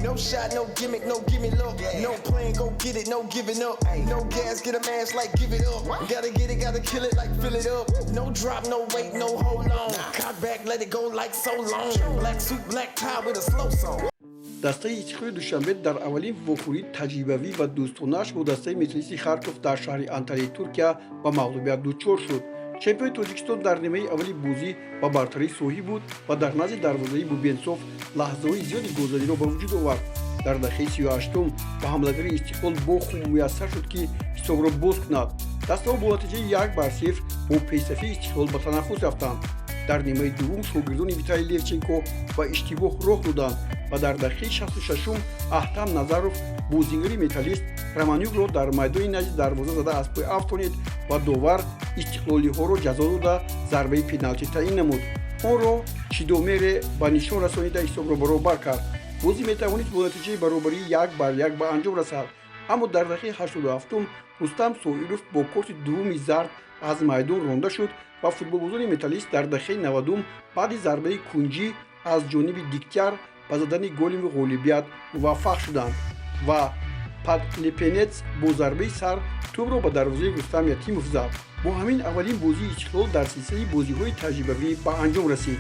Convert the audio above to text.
No shot, no gimmick, no gimme look. No plan, go get it, no giving up. No gas, get a mask like give it up. Gotta get it, gotta kill it like fill it up. No drop, no wait, no hold on. Cock back, let it go like so long. Black suit, black tie with a slow song. Дастаи Истиқлоли Душанбе дар аввалин вохӯрии таҷрибавӣ ва дӯстонааш бо дастаи Металлисти Харков дар шаҳри Анталияи Туркия ба мағлубият дучор шуд. Чемпиони Тоҷикистон дар нимаи аввали бозӣ ба бартарӣ соҳиб буд ва дар назди дарвозаи Бубенсов лаҳзаҳои зиёди голзаниро ба вуҷуд овард. Дар дақиқаи 38-ум ба ҳамлагари Истиқлол бо хуб муяссар шуд, ки ҳисобро боз кунад. Дастаҳо бо натиҷаи 1-0 бо пешсафии Истиқлол ба танаффус рафтанд. Дар нимаи дуввум шогирдони Виталий Левченко ба иштибоҳ роҳ доданд ва дар дақиқаи 66-ум Аҳтам Назаров бозингари Металлист Романюкро дар майдони назди дарвоза зада аз пой афтонид ва довар истиқлолиҳоро ҷазо дода, зарбаи пеналти таъин намуд. Онро Чидомере ба нишон расонида, ҳисобро баробар кард. Бозӣ метавонист бо натиҷаи баробарии 1-1 ба анҷом расад, аммо дар дақиқаи 87-ум Рустам Соиров бо корти дуввуми зард аз майдон ронда шуд ва футболбозони Металлист дар дақиқаи 90-ум баъди зарбаи кунҷӣ аз ҷониби Диктяр ба задани голи ғолибият муваффақ шуданд ва Падлепенец бо зарбаи сар тӯбро ба дарвозаи Рустам Ятимов зад. Бо ҳамин аввалин бозии Истиқлол дар силсилаи бозиҳои таҷрибавӣ ба анҷом расид.